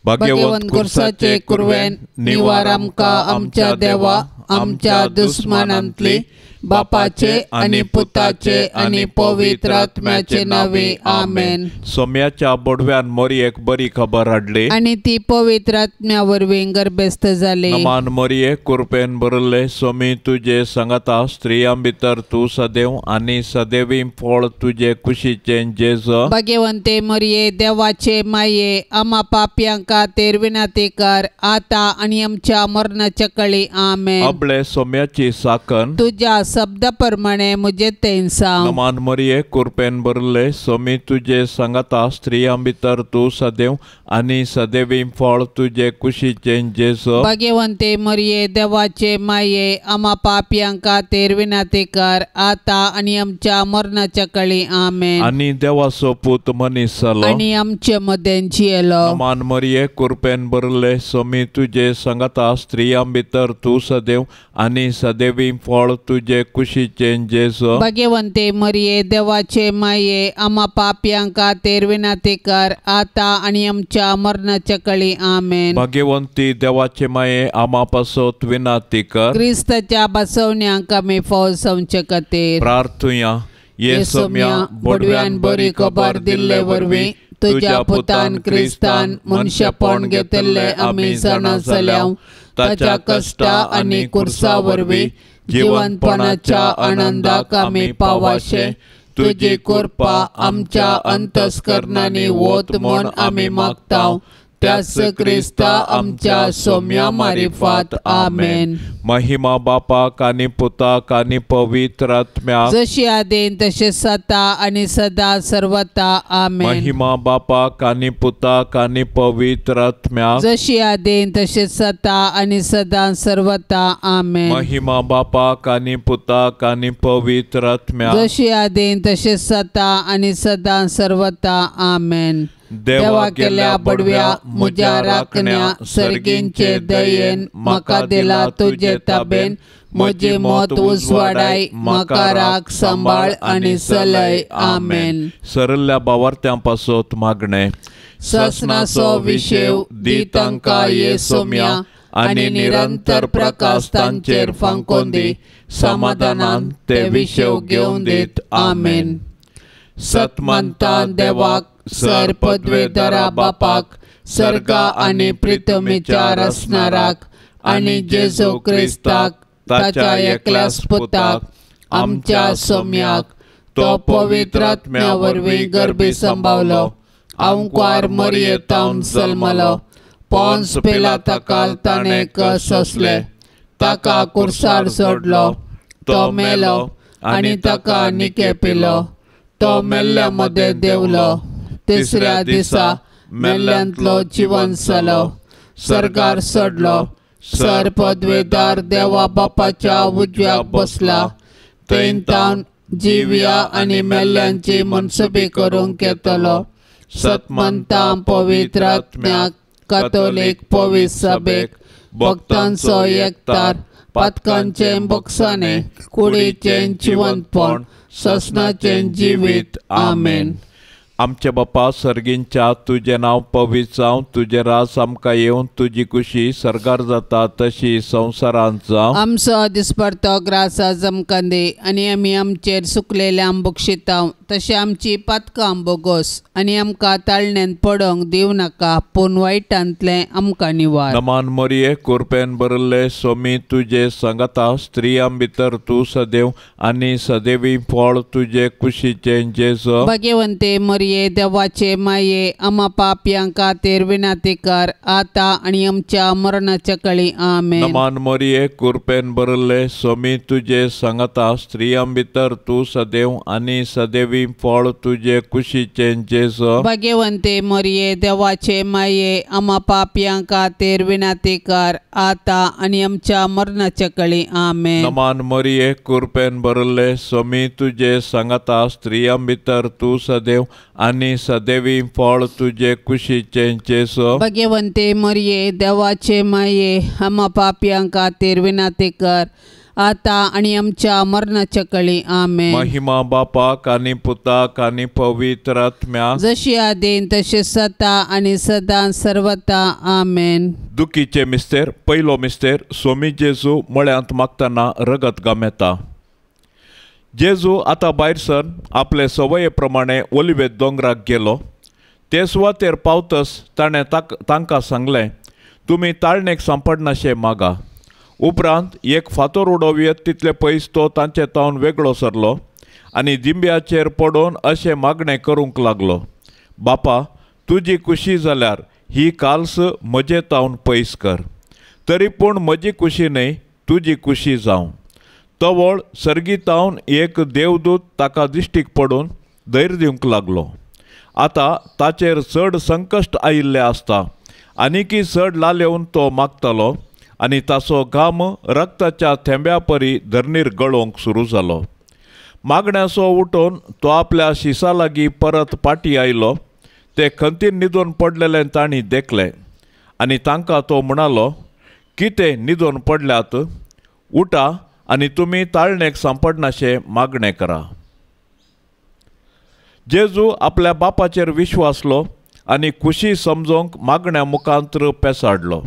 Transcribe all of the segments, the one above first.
भाग्यवंत कुर्साचे कुरवेन निवार आमकां आमच्या देवा आमच्या दुस्मानांतली बापाचे आनी पुताचे आनी पवित्र आत्म्याचे नावे आमेन. सोम्याच्या बोडव्यान मोरयेक बरी खबर हाडली आनी ती पवित्र आत्म्या वरवीं गर्भस्थ जाली. नमान मोरये कुरपेन भरिल्ले सोमी तुजे सांगाता स्त्रियां भितर तूं सदैव आनी सदैवी फळ तुजे कुशीचें जेजू. भाग्यवंते मोरये देवाचे माये आमा पापयां खातीर विनंती कर आतां आनी आमच्या मरणाच्या कळी आमेन. अबळे सोम्याची साकन तुज्या शब्दा प्रमाणे मुझे तेंसांव. नमान मोरये कुरपेन भरिल्ले सोमी तुजे सांगाता स्त्रियां भितर तूं सदैव आनी सदैवी फळ तुजे कुशीचें जेजू. भाग्यवंते मोरये देवाचे माये आमा पापयां खातीर विनंती कर आतां आनी आमच्या मरणाच्या कळी आमेन. आनी देवाचो पूत मनीस जालो आनी आमचे मदें जियेलो. नमान मोरये कुरपेन भरिल्ले सोमी तुजे सांगाता स्त्रियां भितर तूं सदैव आनी सदैवी फळ तुजे कुशीचें जेजू. भाग्यवंते मोरये देवाचे माये आमा पापयां खातीर विनंती कर आतां आनी आमच्या मरणाच्या कळी आमेन. भाग्यवंती देवाचे माये आमा पासत विनंती कर क्रिस्ताच्या बसवण्यांक आमी फौज जावचे खातीर. प्रार्थुया. ये सोम्या बोडव्यान बरी खबर दिल्ले वरवीं तुज्या पुतान क्रिस्तान मनशेपण घेतिल्लें आमी जाणा जाल्या. ताच्या कश्टा आनी कुर्सा वरवीं जिवनपणाच्या आनंदाक आमी पावाशे तुजी कृपा आमच्या अंतस्करणांनी वत म्हूण आमी मागता. त्याच क्रिस्ता आमच्या सोम्या मारिफात आमेन. महिमा बापाक आनी पुताक आनी पवित्र आत्म्याक जशी आदीन तशें सता आनी सदा सर्वता आमेन. महिमा बापाक आनी पुताक आनी पवित्र आत्म्याक जशी आदीन तशें सता आनी सदा सर्वता आमेन. महिमा बापाक आनी पुताक आनी पवित्र आत्म्याक जशी आदीन तशें सता आनी सदा सर्वता आमेन. देवा केल्या बडव्या मुज्या राखण्या सर्गींचे दयेन म्हाका दिला तुजे ताबेन म्हजी मत उजवाडाय म्हाका राख सांबाळ आनी चलय आमेन. सरल्या बावार्थ्यां पासत मागणें. ससनाचो विशेव दी तांकां ये सोम्या आनी निरंतर प्रकाश तांचेर फांकोन दी समाधानान ते विशेव घेवन दीत आमेन. सतमंता देवाक सर पदवेधरा बापाक सर्गा आनी प्रितमीच्या रसनाराक आनी जेजू क्रिस्ताक ताच्या एकल्याच पुताक आमच्या सोम्याक तो पवित्र आत्म्या वरवीं गर्भी संभावलो आंकवार मरयेतावन जल्मलो पोन्स पिलाता ताणें कसले ताका कुर्सार सोडलो तो मेलो आनी ताका निके पिलो तो मेल्ल्या मदें देंवलो तिसऱ्या दिसा मेल्ल्यांतलो जिवन जालो सर्गार चडलो सर पदवेदार देवा बापाच्या उजव्याक बसला थंय तावन जिव्या आनी मेल्ल्यांची मनसुबी करूंक येतलो. सतमंता पवित्र आत्म्याक कातोलीक पवित्र सभेक भक्तांचो एकतार पातकांचें बोगसाणें कुडीचें जिवंतपण ससनाचें जिवीत आमेन. आमचे बापा सर्गींच्या तुजें नांव पवित्र जावं तुजें राज आमकां येवन तुजी कुशी सर्गार जाता तशी संवसारांत जावं. आमचो दिसपडतो ग्रास आज आमकां दी आनी आमी आमचेर सुकलेल्या बक्षितांव तशें आमची पातकां बोगोस आनी आमकां ताळण्यांत पडोंक दिवं नाका पूण वायटांतलें आमकां निवार. नमान मोरये कुरपेन भरिल्ले सोमी तुजे सांगाता स्त्रियां भितर तूं सदैव आनी सदैवी फळ तुजे कुशीचें जेजू. भाग्यवंते मोरये देवाचे माये आमा पापयां खातीर विनंती कर आतां आनी आमच्या मरणाच्या कळी आमेन. नमान मोरये कुरपेन भरिल्ले सोमी तुजे सांगाता स्त्रियां भितर तूं सदैव आनी सदैवी फळ तुजे कुशीचें जेजू. भाग्यवंते मोरये देवाचे माये आमा पापयां खातीर विनंती कर आतां आनी आमच्या मरणाच्या कळी आमेन. नमान मोरये कुरपेन भरिल्ले सोमी तुजे सांगाता स्त्रियां भितर तूं सदैव आनी सदैवी फळ तुजे कुशीचें जेजू. भाग्यवंते मोरये देवाचे माये आमा पापयां खातीर विनंती कर आतां आनी आमच्या मरणाच्या कळी. आमेन. महिमा बापाक आनी पुताक आनी पवित्र आत्म्याक, जशी आदीन तशी सता आनी सदां सर्वता. आमेन. दुखीचे मिस्तेर. पयलो मिस्तेर. सोमी जेजू मळ्यांत मागतना रगत गामेता. जेजू आतां भायर सर आपले सवये प्रमाणे ओलिवेत दोंगराक गेलो. ते सुवातेर पावतच ताणें तांकां सांगलें, तुमी ताळणेक सांपडनाशें मागा. उपरांत एक फातोर उडोवयेत तितले पयस तो तांचे तावन वेगळो सरलो आनी दिंब्याचेर पडून अशें मागणें करूंक लागलो, बापा तुजी खुशी जाल्यार ही काल्स म्हजे तावन पयस कर, तरी पूण म्हजी खुशी न्हय तुजी खुशी जावं. तवळ सर्गीतावन एक देवदूत ताका दिश्टीक पडून धैर्य दिवंक लागलो. आतां ताचेर चड संकश्ट आयिल्लें आसता आनीकी चड लालेवन तो मागतालो आनी ताचो घाम रक्ताच्या थेंब्या परी धरणीर गळोवंक सुरू जालो. मागण्याचो उठून तो आपल्या शिसा लागीं परत पाटी आयलो. ते खंतीन न्हिदून पडलेलें तांणी देखलें आनी तांकां तो म्हणालो, कितें न्हिदून पडल्यात? उठा आनी तुमी ताळणेक सांपडनाशें मागणें करा. जेजू आपल्या बापाचेर विश्वासलो आनी खुशी समजोवंक मागण्या मुखांत्र पेसाडलो.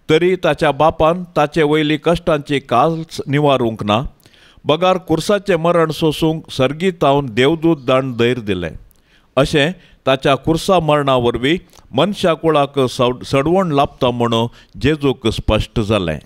तरी ताच्या बापान ताचे वयली कश्टांची काल्स निवारूंक ना, बगार कुर्साचें मरण सोसूंक सर्गीतावन देवदूत दाण धैर्य दिलें. अशें ताच्या कुर्सा मरणा वरवीं मनशा कुळाक सडवण लाभता म्हणून जेजूक स्पश्ट जालें.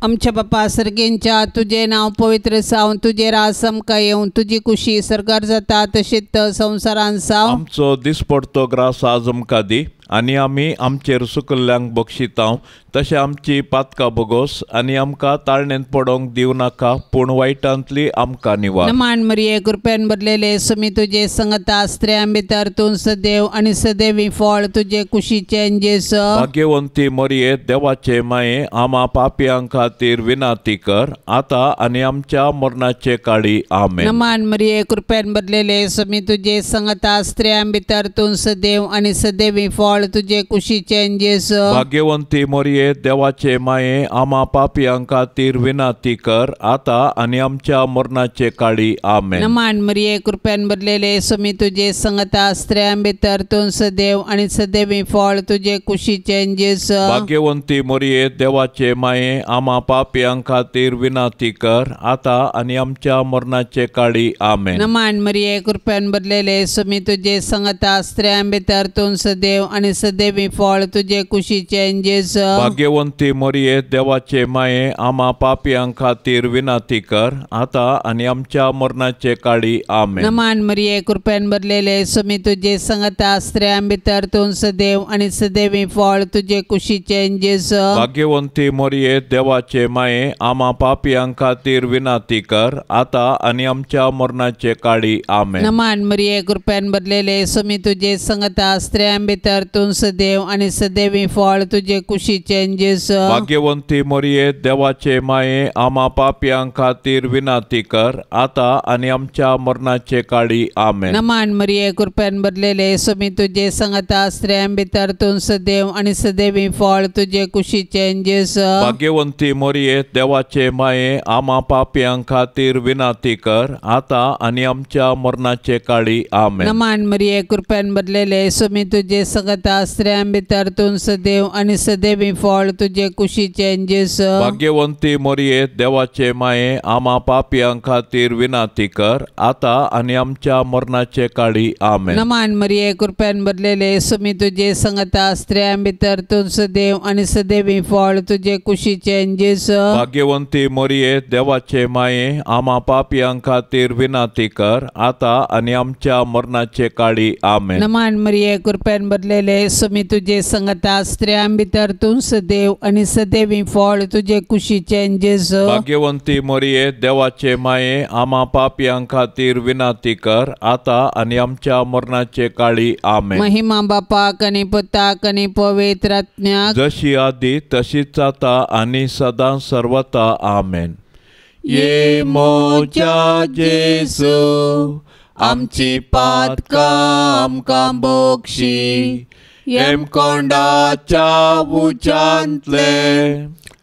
आमच्या बापा सर्गेंच्या, तुजें नांव पवित्र जावं, तुजें राज आमकां येवं, तुजी खुशी सर्गार जाता तशीच संवसारान जावं. आमचो दिसपडतो ग्रास आज आमकां दी आनी आमी आमचेर सुकल्ल्यांक बक्षितांव तशें आमची पातकां बोगोस आनी आमकां ताळणेंत पडोवंक दिवं नाका, पूण वायटांतली आमकां निवार. नमान मरिये, कृपेन भरलेले, सुमी तुजे संगता, स्त्रियां भितर तूं सदैव आनी सदैवी फळ तुजे कुशीचें जेजू. भाग्यवंती मरिये, देवाचे माये, आमा पापयां खातीर विनाती कर आतां आनी आमच्या मरणाचे काळी. आमेन. नमान मरिये, कृपेन भरलेले, सुमी तुजे संगता, स्त्रियां भितर तूं सदैव आनी सदैवी फळ तुजे कुशीचें जेजू. भाग्यवंती मरिये, देवाचे माये, आमा पापयां खातीर विनाती कर आतां आनी आमच्या मरणाचे काळी. आमेन. नमान मरिये, कृपेन भरलेले, सुमी तुजे संगता, स्त्रियां भितर तूं सदैव आनी सदैवी फळ तुजे कुशीचें जेजू. भाग्यवंती मरिये, देवाचे माये, आमा पापयां खातीर विनाती कर आतां आनी आमच्या मरणाचे काळी. आमेन. नमान मरिये, कृपेन भरलेले, सुमी तुजे संगता, स्त्रियां भितर तूं सदैव आनी सदैवी फळ तुजे कुशीचें जेजू. भाग्यवंती मरिये, देवाचे माये, आमा पापयां खातीर विनाती कर आतां आनी आमच्या मरणाचे काळी. आमेन. नमान मरिये, कृपेन भरलेले, सुमी तुजे संगता, स्त्रियां भितर तूं सदैव आनी सदैवी फळ तुजे कुशीचें जेजू. भाग्यवंती मरिये, देवाचे माये, आमा पापयां खातीर विनाती कर आतां आनी आमच्या मरणाचे काळी. आमेन. नमान मरिये, कृपेन भरलेले, सुमी तुजे संगता, स्त्रियां भितर तूं सदैव आनी सदैवी फळ तुजे कुशीचें जेजू. भाग्यवंती मरिये, देवाचे माये, आमा पापयां खातीर विनाती कर आतां आनी आमच्या मरणाचे काळी. आमेन. नमान मरिये, कृपेन भरलेले, सुमी तुजे संगता, स्त्रियां भितर तूं सदैव आनी सदैवी फळ तुजे कुशीचें जेजू. भाग्यवंती मरिये, देवाचे माये, आमा पापयां खातीर विनाती कर आतां आनी आमच्या मरणाचे काळी. आमेन. नमान मरिये, कृपेन भरलेले, सुमी तुजे संगता, स्त्रियां भितर तूं सदैव आनी सदैवी फळ तुजे कुशीचें जेजू. भाग्यवंती मरिये, देवाचे माये, आमा पापयां खातीर विनाती कर आतां आनी आमच्या मरणाचे काळी. आमेन. नमान मरिये, कृपेन भरलेले, सुमी तुजे संगता, स्त्रियां भितर तूं सदैव आनी सदैवी फळ तुजे कुशीचें जेजू. भाग्यवंती मरिये, देवाचे माये, आमा पापयां खातीर विनाती कर आतां आनी आमच्या मरणाचे काळी. आमेन. नमान मरिये, कृपेन भरलेले, सुमी तुजे संगता, स्त्रियां भितर तूं सदैव आनी सदैवी फळ तुजे कुशीचें जेजू. भाग्यवंती मरिये, देवाचे माये, आमा पापयां खातीर विनाती कर आतां आनी आमच्या मरणाचे काळी. आमेन. महिमा बापाक आनी पुताक आनी पवित्र आत्म्याक, जशी आदी तशीच आतां आनी सदां सर्वता. आमेन. ये मोजा जेजू, आमची पातकां आमकां बोक्षी, हेमकोंडाच्या उज्यांतले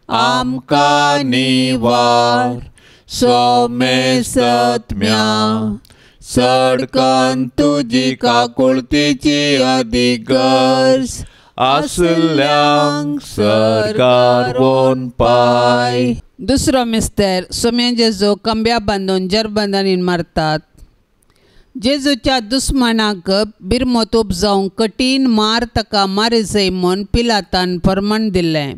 आमकां निवार, सोमेसत्म्या सडकन तुजी काकुळतीची अदीक गरज आसल्यांक सरकार वोन पाय. दुसरो मिस्तेर सोम्या जेजू कंब्या बांदून जरबंदांनी मारतात. जेजूच्या दुस्मानाक बिरमत उपजावंक कठीण मार ताका मारिजय म्हूण पिलातान फर्मान दिलें.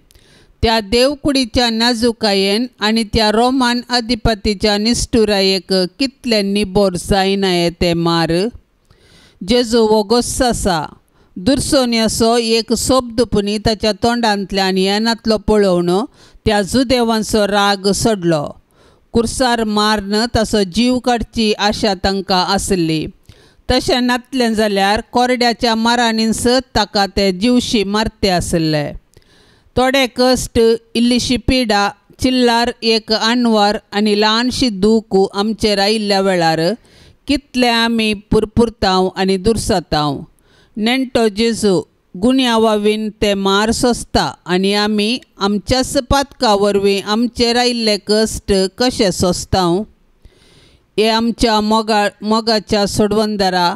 त्या देवकुडीच्या नाजुकायेन आनी त्या रोमान अधिपतीच्या निश्ठुरायेक कितले निबोर जायना ते मार. जेजू वोगोस आसा. दुर्सोन्याचो एक शब्द पुणी ताच्या तोंडांतल्यान येनातलो पळोवन त्या जुदेवांचो राग सोडलो. कुर्सार मारन ताचो जीव काडची आशा तांकां आसली. तशें नातलें जाल्यार कोरड्याच्या मारांनीच ताका ते जिवशी मारते आसले. थोडे कश्ट, इल्लीशी पिडा, चिल्लार एक आनवार आनी ल्हानशी दूख आमचेर आयिल्ल्या वेळार कितले आमी पुरपुरतांव आनी दुर्सतांव. नेण्टो जेजू गुन्यांवावीन ते मार सोंसता आनी आमी आमच्याच पातका वरवीं आमचेर आयिल्ले कश्ट कशे सोंसतांव. हे आमच्या मोगाच्या सोडवंदरा,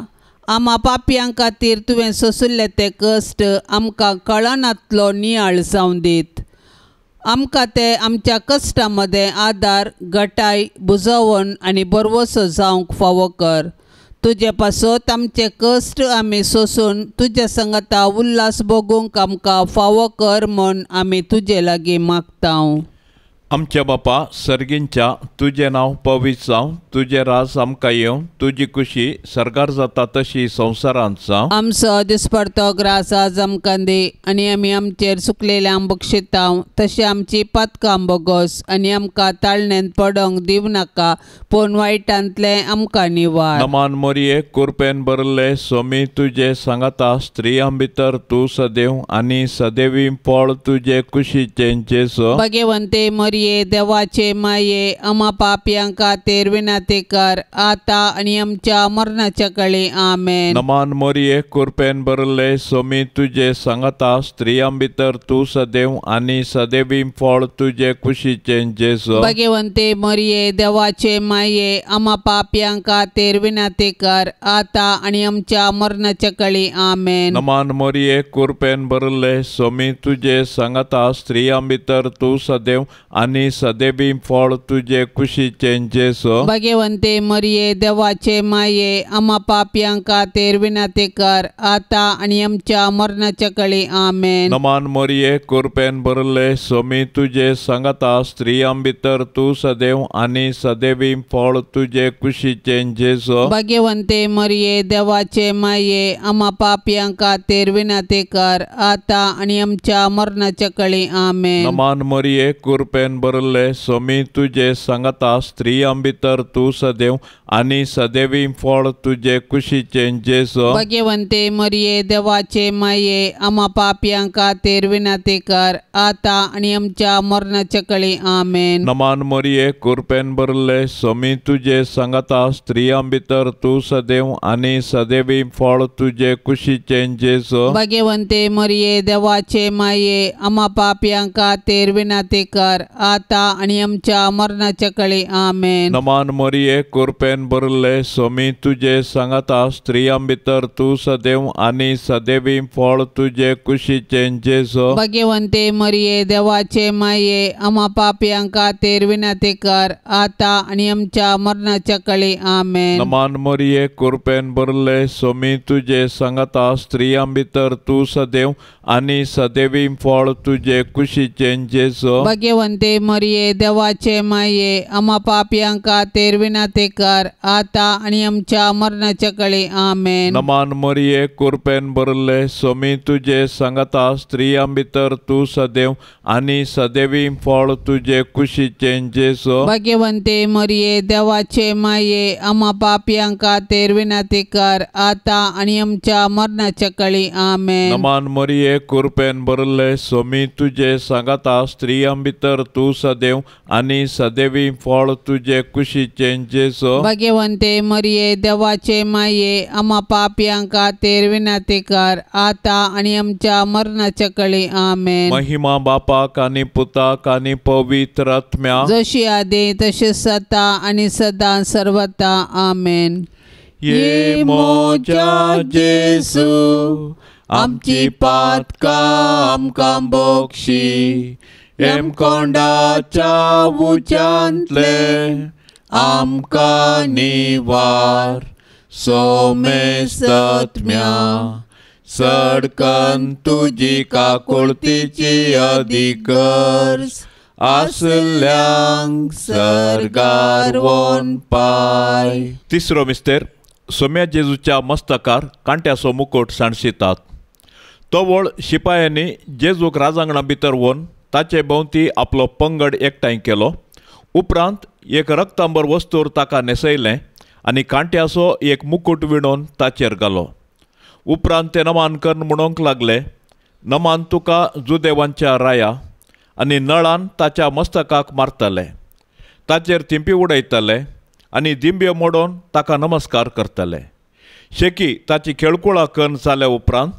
आमा पापयां खातीर तुवें सोंशिल्ले ते कश्ट आमकां कळनातलो नियाळ जावं दीत. आमकां ते आमच्या कश्टां मदें आदार, गटाय, बुजोवन आनी बरवसो जावंक फावो कर. तुजे पासत आमचे कश्ट आमी सोंसून तुज्या संगता उल्हास भोगूंक आमकां फावो कर म्हूण आमी तुजे लागीं मागतांव. आमच्या बापा सर्गींच्या, तुजें नांव पवित्र जावं, तुजें राज आमकां येवं, तुजी खुशी सर्गार जाता तशी संवसारांत जावं. आमचो दिसपडतो ग्रास आज आमकां दी आनी आमी आमचेर चुकलेल्यांक बक्षितांव तशें आमची पातकां बोगोस आनी आमकां ताळणेंत पडोंक दिवं नाका पूण वायटांतलें आमकां निवार. नमान मोरये, कुरपेन भरले सोमी तुजे सांगाता, स्त्रियां भितर तूं सदैव आनी सदैवी फळ तुजे कुशीचें जेजू. भगवंते मोरये, देवाचे माये, आमा पापयां खातीर विनंती कर आता आनी आमच्या मरणाच्या कळी. आमेन. नमान मोरये, कुरपेन भरले सोमी तुजे सांगाता, स्त्रियां भितर तूं सदैव आनी सदैवी फळ तुजे कुशीचें जेजू. भगवंते मोरये, देवाचे माये, आमा पापयां खातीर विनंती कर आता आनी आमच्या मरणाच्या कळी. आमेन. नमान मोरये, कुरपेन भरले सोमी तुजे सांगाता, स्त्रियां भितर तूं सदैव आनी सदैवी फळ तुजे कुशीचें जेजू. भगवंते मोरये, देवाचे माये, आमा पापयां खातीर विनंती कर आता आनी आमच्या मरणाच्या कळी. आमेन. नमान मोरये, कुरपेन भरले सोमी तुजे सांगाता, स्त्रियां भितर तूं सदैव आनी सदैवी फळ तुजे कुशीचें जेजू. भगवंते मोरये, देवाचे माये, आमा पापयां खातीर विनंती कर आता आनी आमच्या मरणाच्या कळी. आमेन. नमान मोरये, कुरपेन भरले सोमी तुजे सांगाता, स्त्रियां भितर तूं सदैव आनी सदैवी फळ तुजे कुशीचें जेजू. भगवंते मोरये, देवाचे माये, आमा पापयां खातीर विनंती कर आता आनी आमच्या मरणाच्या कळी. आमेन. नमान मोरये, कुरपेन भरले सोमी तुजे सांगाता, स्त्रियां भितर तूं सदैव आनी सदैवी फळ तुजे कुशीचें जेजू. भगवंते मोरये, देवाचे माये, आमा पापयां खातीर विनंती कर आता आनी आमच्या मरणाच्या कळी. आमेन. नमान मोरये, कुरपेन भरले सोमी तुजे सांगाता, स्त्रियां भितर तूं सदैव आनी सदैवी फळ तुजे कुशीचें जेजू. भगवंते मोरये, देवाचे माये, आमा पापयां खातीर विनंती कर आता आनी आमच्या मरणाच्या कळी. आमेन. नमान मोरये, कुरपेन भरले सोमी तुजे सांगाता, स्त्रियां भितर तूं सदैव आनी सदैवी फळ तुजे कुशीचें जेजू. भगवंते मोरये, देवाचे माये, आमा पापयां खातीर विनंती कर आता आनी आमच्या मरणाच्या कळी. आमेन. नमान मोरये, कुरपेन भरले सोमी तुजे सांगाता, स्त्रियां भितर तूं सदैव आनी सदैवी फळ तुजे कुशीचें जेजू. भगवंते मोरये, देवाचे माये, आमा पापयां खातीर विनंती कर आता आनी आमच्या मरणाच्या कळी. आमेन. नमान मोरये, कुरपेन भरले सोमी तुजे सांगाता, स्त्रियां भितर तूं तूं सदैव आनी सदैवी फळ तुजे कुशीचें जेजू। भाग्यवंते मरिये देवाचे माये आमा पापयां खातीर विनंती कर आतां आनी आमच्या मरणाच्या कळी। आमेन। महिमा बापाक आनी पुताक आनी पवित्र आत्म्याक, जशी आदी तशी सदा आनी सदा सर्वता। आमेन। ये मोजा जेजू आमची पातकां आमकां बक्षी, हेमकोंडाच्या उज्यांतले आमकां निवार, सोमेस्तत्म्या सडकन तुजी काकुळतीची अधिकर्स आसल्यांक सर्गार वोन पाय। तिसरो मिस्तेर सोम्या जेजूच्या मस्तकार कांट्याचो मुकुट सांडशितात। तवळ शिपायांनी जेजूक राजांगणा भितर व्हरून ताचे भोंवती आपलो पंगड एकठांय केलो। उपरांत एक रक्तांबर वस्तूर ताका न्हेसयलें आनी कांट्याचो एक मुकुट विणून ताचेर घालो। उपरांत ते नमान करून म्हणूंक लागले, नमान तुका जुदेवांच्या राया, आनी नळान ताच्या मस्तकाक मारतले, ताचेर थिंपी उडयतले आनी दिंब्यो मोडून ताका नमस्कार करतले। शेकी ताची खेळकुळां करून जाल्या उपरांत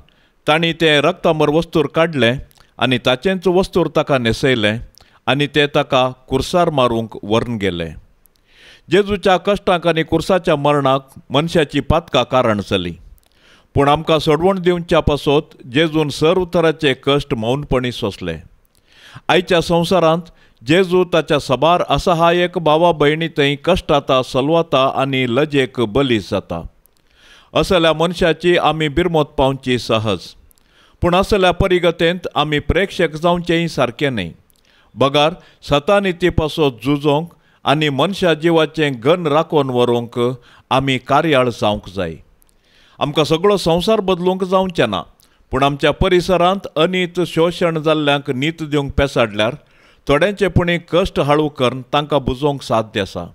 तांणी तें रक्तांबर वस्तूर काडलें आनी ताचेंच वस्तूर ताका न्हेसयलें आनी ते ताका कुर्सार मारूंक व्हरून गेले। जेजूच्या कश्टांक आनी कुर्साच्या मरणाक मनशाची पातकां कारण जाली, पूण आमकां सोडवण दिवच्या पासत जेजून सर्व तराचे कश्ट मौनपणी सोंसले। आयच्या संवसारांत जेजू ताच्या साबार असहायक भावा भयणी थंय कश्टाता, सलवाता आनी लजेक बली जाता। असल्या मनशाची आमी बिरमत पावची सहज, पूण असल्या परिगतेंत आमी प्रेक्षक जावचेंय सारकें न्हय, बगार सतानिती पासत झुजोंक आनी मनशा जिवाचें गन राखून व्हरूंक आमी कार्याळ जावंक जाय। आमकां सगळो संवसार बदलूंक जावचें ना, पूण आमच्या परिसरांत अनीत शोशण जाल्ल्यांक नीत दिवंक पेसाडल्यार थोड्यांचे पुणी कश्ट हाळू करून तांकां बुजोवंक साध्य आसा।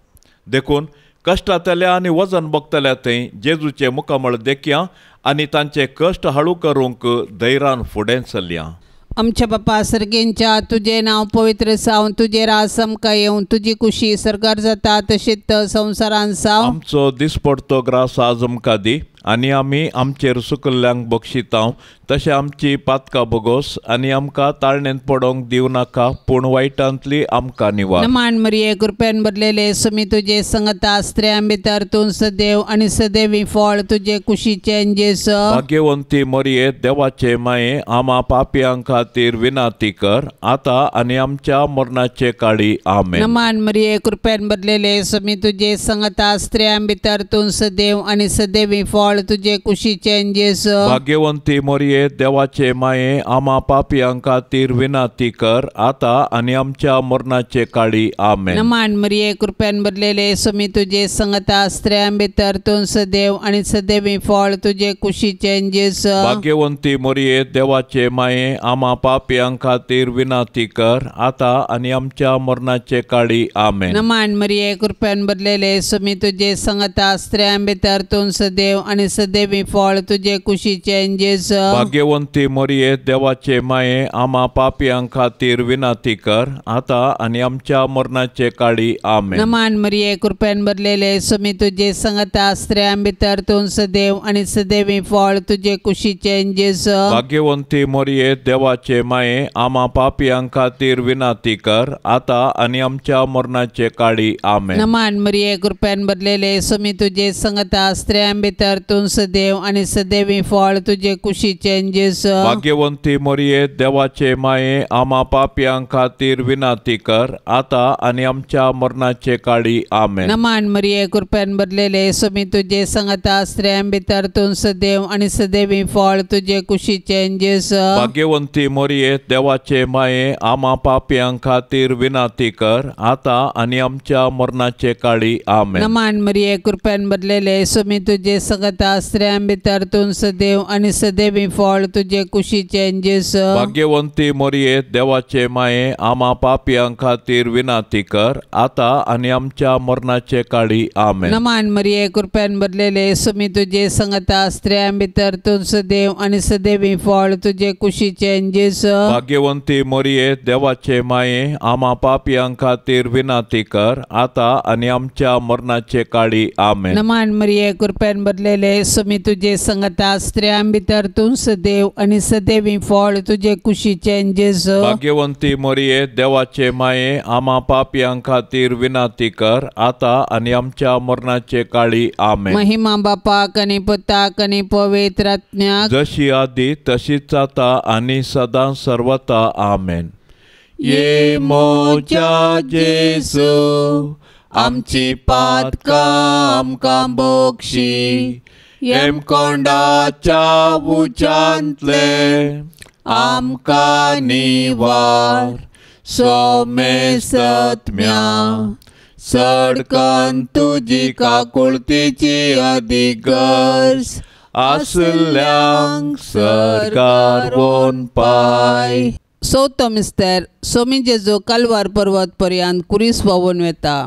देखून कश्टांतल्या आनी वजन भोगतल्या थंय जेजूचे मुखामळ देखया आनी तांचे कश्ट हाळू करूंक धैर्यान फुडें चलया। आमच्या बापा सर्गेंच्या तुजें नांव पवित्र जावं, तुजें राज आमकां येवं, तुजी कुशी सर्गार जाता तशीच संवसारांत जावं। आमचो दिसपडतो ग्रास आज आमकां दी आनी आमी आमचेर सुकल्ल्यांक बक्षितांव तशें आमची पातकां बोगोस आनी आमकां ताळणेंत पडोंक दिवं नाका, पूण वायटांतली आमकां निवार। नमान मरिये कृपेन भरलेले सुमी तुजे संगता, स्त्रियां भितर तूं सदैव आनी सदैवी फळ तुजे कुशीचें जेजू। भाग्यवंती मरिये देवाचे माये आमा पापयां खातीर विनंती कर आतां आनी आमच्या मरणाचे काळी। आमेन। नमान मरिये कृपेन भरलेले सुमी तुजे संगता, स्त्रियां भितर तूं सदैव आनी सदैवी फळ तुजे कुशीचें जेजू। भाग्यवंती मरिये देवाचे माये आमा पापयां खातीर विनंती कर आतां आनी आमच्या मरणाचे काळी। आमेन। नमान मरिये कृपेन भरलेले सुमी तुजे संगता, स्त्रियां भितर तूं सदैव आनी सदैवी फळ तुजे कुशीचें जेजू। भाग्यवंती मरिये देवाचे माये आमा पापयां खातीर विनंती कर आतां आनी आमच्या मरणाचे काळी। आमेन। नमान मरिये कृपेन भरलेले सुमी तुजे संगता, स्त्रियां भितर तूं सदैव आनी सदैवी फळ तुजे कुशीचें जेजू। भाग्यवंती मरिये देवाचे माये आमा पापयां खातीर विनंती कर आतां आनी आमच्या मरणाचे काळी। आमेन। नमान मरिये कृपेन भरलेले सुमी तुजे संगता, स्त्रियां भितर तूं सदैव आनी सदैवी फळ तुजे कुशीचें जेजू। भाग्यवंती मरिये देवाचे माये आमा पापयां खातीर विनंती कर आतां आनी आमच्या मरणाचे काळी। आमेन। नमान मरिये कृपेन भरलेले सुमी तुजे संगता, स्त्रियां भितर तूं सदैव आनी सदैवी फळ तुजे कुशीचें जेजू। भाग्यवंती मरिये देवाचे माये आमा पापयां खातीर विनंती कर आतां आनी आमच्या मरणाचे काळी। आमेन। नमान मरिये कृपेन भरलेले सुमी तुजे संगता, स्त्रियां भितर तूं सदैव आनी सदैवी फळ तुजे कुशीचें जेजू। भाग्यवंती मरिये देवाचे माये आमा पापयां खातीर विनंती कर आतां आनी आमच्या मरणाचे काळी। आमेन। नमान मरिये कृपेन भरलेले सुमी तुजे संगता, संगता स्त्रियां भितर तूं सदैव आनी सदैवी फळ तुजे कुशीचें जेजू. भाग्यवंती मरिये देवाचे माये आमा पापयां खातीर विनंती कर आतां आनी आमच्या मरणाचे काळी. आमेन. नमान मरिये कृपेन भरलेले सुमी तुजे संगता स्त्रियां भितर तूं सदैव आनी सदैवी फळ तुजे कुशीचें जेजू. भाग्यवंती मरिये देवाचे माये आमा पापयां खातीर विनंती कर आतां आनी आमच्या मरणाचे काळी. आमेन. नमान मरिये कृपेन भरलेले सुमी तुजे संगता स्त्रियां भितर तूं सदैव आनी सदैवी फळ तुजे कुशीचें जेजू. भाग्यवंती मरिये देवाचे माये आमा पापयां खातीर विनंती कर आतां आनी आमच्या मरणाचे काळी. आमेन. महिमा बापाक आनी पुताक आनी पवित्र आत्म्याक, जशी आदी तशीच आतां आनी सदां सर्वता. आमेन. ये मोजा जेजू आमची पातकां आमकां बक्षी, हेमकोंडाच्या उज्यांतले आमकां निवार, सोमेसत्म्या सडकन तुजी काकुळतीची अदीक गरज आसल्यांक सरकार वोन पाय. चवथो मिस्तर सोमी जेजू कालवार पर्वत पर्यंत कुरीस व्हांवून वेता.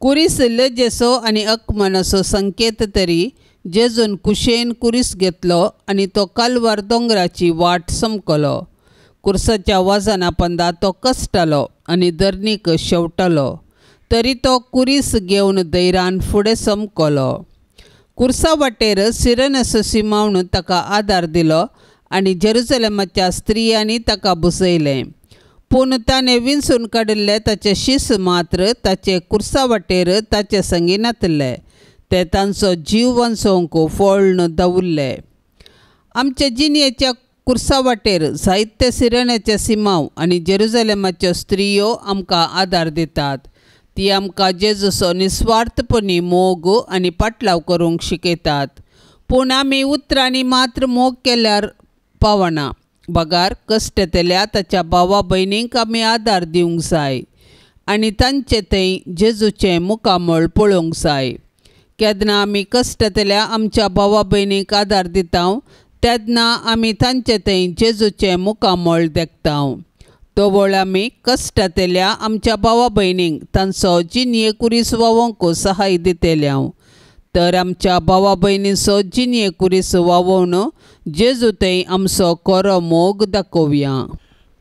कुरीस लजेचो आनी अकमनाचो संकेत तरी जेजून कुशेन कुरीस घेतलो आनी तो कालवार दोंगराची वाट समकलो. कुर्साच्या वजना पंदा तो कश्टालो आनी धरणीक शेवटलो, तरी तो कुरीस घेवन धैर्यान फुडें समकलो. कुर्सा वाटेर सिरनस सिमावन ताका आदार दिलो आनी जेरुजलेमाच्या स्त्रियांनी ताका बसयलें. पूण ताणें विंचून काडिल्ले ताचे शीस मात्र ताचे कुर्सा वाटेर ताचे संगी नातले, ते तांचो जीव वांचोवंक फोळ्ण दवरले. आमच्या जिणेच्या कुर्सा वाटेर जायते सिरण्याचे सिमाव आनी जेरुजलेमाच्यो स्त्रियो आमकां आदार दितात. ती आमकां जेजूचो निस्वार्थपणी मोग आनी पाटलाव करूंक शिकयतात. पूण आमी उतरांनी मात्र मोग केल्यार पावना, बगार कश्टतल्या ताच्या भावा भयणींक आमी आदार दिवंक जाय आनी तांचे थंय जेजूचें मुखामळ पळोवंक जाय. केन्ना आमी कश्टतल्या आमच्या भावा भयणींक आदार दिता तेन्ना आमी तांचे थंय जेजूचें मुखामळ देखता. तवळ आमी कश्टतल्या आमच्या भावा भयणींक तांचो जिणये कुरीस व्हांवोवंक सहाय दितल्या. तर आमच्या भावा भयणीचो जिणये कुरीस व्हांवोवन जेजू थंय आमचो खरो मोग दाखोवया.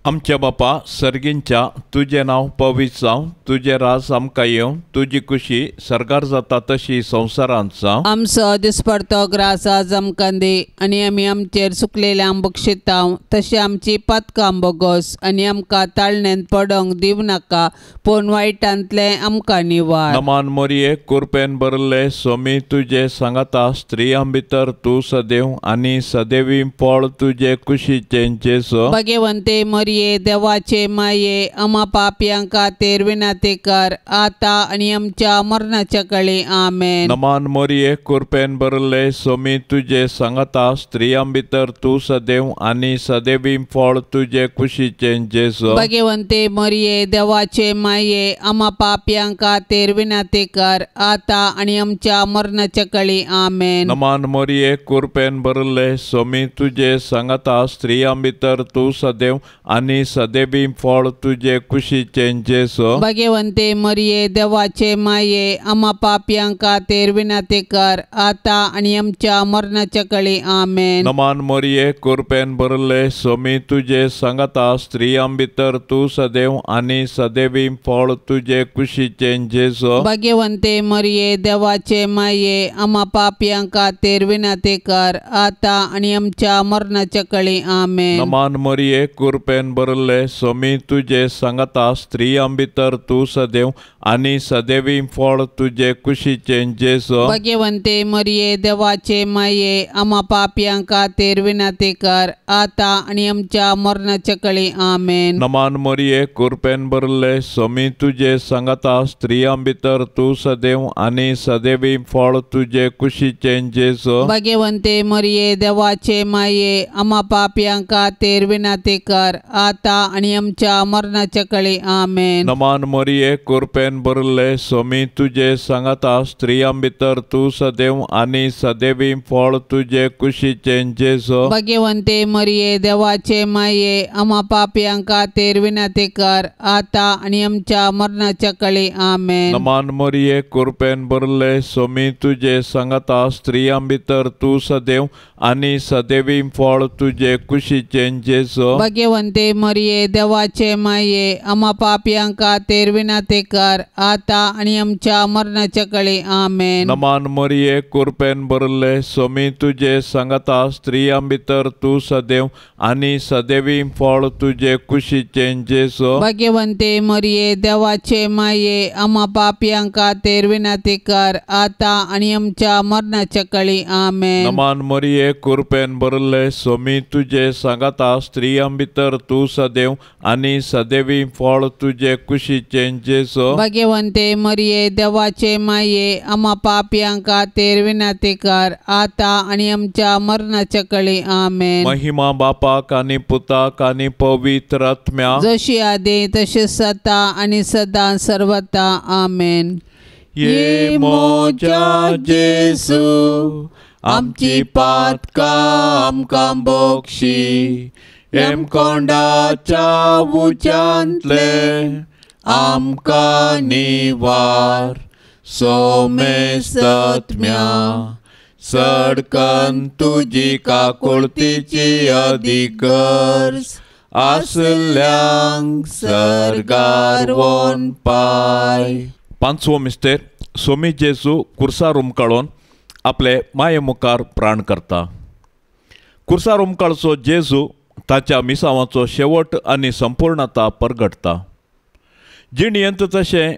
आमच्या बापा सर्गींच्या तुजें नांव पवित्र जावं, तुजें राज आमकां येवं, तुजी खुशी सर्गार जाता तशी संवसारांत जावं. आमचो दिसपडतो ग्रास आज आमकां दी आनी आमी आमचेर चुकलेल्यांक बक्षिता तशी आमची पातकां बोगस आनी आमकां ताळण्यांत पडोंक दिवं नाका, पूण वायटांतलें आमकां निवार. नमान मोरये कुरपेन भरले सोमी तुजे सांगाता, स्त्रियां भितर तूं सदैव आनी सदैवी फळ तुजे कुशीचें जेजू. भगवंते मरिये देवाचे माये आमा पापयां खातीर विनंती कर आतां आनी आमच्या मरणाच्या काळी. आमेन. नमान मोरये कुरपेन भरले सोमी तुजे सांगाता, स्त्रियां भितर तूं सदैव आनी सदैवी फळ तुजे कुशीचें जेजू. भगवंते मरिये देवाचे माये आमा पापयां खातीर विनंती कर आतां आनी आमच्या मरणाच्या काळी. आमेन. नमान मोरये कुरपेन भरले सोमी तुजे सांगाता, स्त्रियां भितर तूं सदैव आनी सदैवी फळ तुजे कुशीचें जेजू. भगवंते मरिये देवाचे माये आमा पापयां खातीर विनंती कर आतां आनी आमच्या मरणाच्या काळी. आमेन. नमान मोरये कुरपेन भरले सोमी तुजे सांगाता, स्त्रियां भितर तूं सदैव आनी सदैवी फळ तुजे कुशीचें जेजू. भगवंते मरिये देवाचे माये आमा पापयां खातीर विनंती कर आतां आनी आमच्या मरणाच्या काळी. आमेन. नमान मोरये कुरपेन भरले सोमी तुजे सांगाता, स्त्रियां भितर तूं सदैव आनी सदैवी फळ तुजे कुशीचें जेजू. भगवंते मरिये देवाचे माये आमा पापयां खातीर विनंती कर आतां आनी आमच्या मरणाच्या काळी. आमेन. नमान मोरये कुरपेन भरले सोमी तुजे सांगाता, स्त्रियां भितर तूं सदैव आनी सदैवी फळ तुजे कुशीचें जेजू. भगवंते मरिये देवाचे माये आमा पापयां खातीर विनंती कर आता आनी आमच्या मरणाच्या कळी. आमेन. नमान मरिये कृपेन भरले सोमी तुजे सांगाता, स्त्रियां भितर तूं सदैव आनी सदैवी फळ तुजे कुशीचें जेजू. भाग्यवंते मरिये देवाचे माये, आम्हा पापयां खातीर विनंती कर आता आनी आमच्या मरणाच्या कळी. आमेन. नमान मरिये कृपेन भरले सोमी तुजे सांगाता, स्त्रियां भितर तूं सदैव आनी सदैवी फळ तुजे कुशीचें जेजू. भाग्यवंते मरिये देवाचे माये, आम्हा पापयां खातीर विनंती कर आता आनी आमच्या मरणाच्या कळी. आमेन. नमान मरिये कृपेन भरले सोमी तुजे सांगाता, स्त्रियां भितर तूं सदैव आनी सदैवी फळ तुजे कुशीचें जेजू. भाग्यवंते मरिये देवाचे माये, आम्हा पापयां खातीर विनंती कर आता आनी आमच्या मरणाच्या कळी. आमेन. नमान मरिये कृपेन भरले सोमी तुजे सांगाता, स्त्रियां भितर तूं सदैव आनी सदैवी फळ तुजे कुशीचें जेजू. भाग्यवंते मरिये देवाचे माये, आम्हा पापयां खातीर विनंती कर आता आनी आमच्या मरणाच्या कळी. आमेन. महिमा बापाक आनी पुताक आनी पवित्र आत्म्याक, जशी आदी तशी सदा आनी सदा सर्वता. आमेन. ये मोजा जेजू आमची पातकां आमकां बक्षी, हेमकोंडाच्या उज्यांतले आमकां निवार, सोमेस्तत्म्या सडकन तुजी काकुळतीची अधिकर्स आसल्यांक सर्गार वोन पाय. पांचवो मिस्तेर सोमी जेजू कुर्सार उमकाळोन आपले माये मुखार प्राण करता. कुर्सार उमकाळचो जेजू ताच्या मिसावाचो शेवट आनी संपूर्णता परगटता. जिणयेंत तशें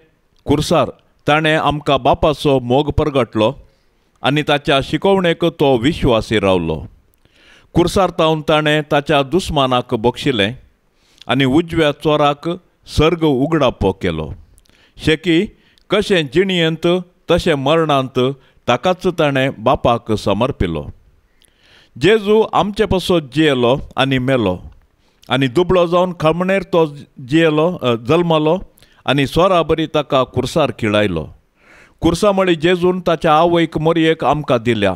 कुर्सार ताणें आमकां बापाचो मोग परगटलो आनी ताच्या शिकोवणेक तो विश्वासी रावलो. कुर्सार तावन ताणें ताच्या दुस्मानाक बक्षिलें आनी उजव्या चोराक सर्ग उगडापो केलो. शेकी कशें जिणयेंत तशें मरणांत ताकाच ताणें बापाक समर्पिलो. जेजू आमचे पासत जियेलो आनी मेलो आनी दुबळो जावन खमणेर तो जियेलो जल्मलो आनी सोरा बरी ताका कुर्सार खिळायलो. कुर्सा मळी जेजून ताच्या आवयक मोरयेक आमकां दिल्या.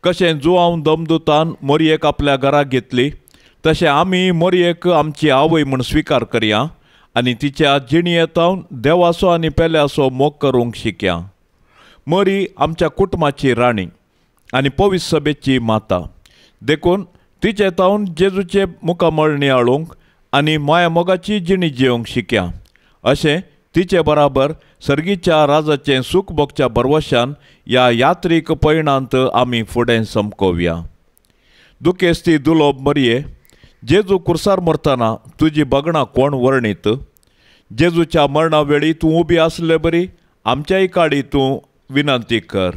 कशें जुआंव दमदुतान मोरयेक आपल्या घरा घेतली तशें आमी मोरयेक आमची आवय म्हूण स्विकार करया आनी तिच्या जिणयेंत देवाचो आनी पेल्याचो मोग करूंक शिकया. मरी आमच्या कुटुंबाची राणी आनी पवित्र सभेची माता, देखून तिचे तावन जेजूचे मुखामळ नियाळूंक आनी माया मोगाची जिणी जिवंक शिकया. अशें तिचे बराबर सर्गीच्या राजाचें सूख भोगच्या भरवशान ह्या यात्रीक पयणांत आमी फुडें समकोवया. दुखेस्ती दुलोब मरये, जेजू कुर्सार मरतना तुजी बगणां कोण वर्णीत? जेजूच्या मरणा वेळी तूं उबी आसले बरी आमच्याय काडी तूं विनंती कर.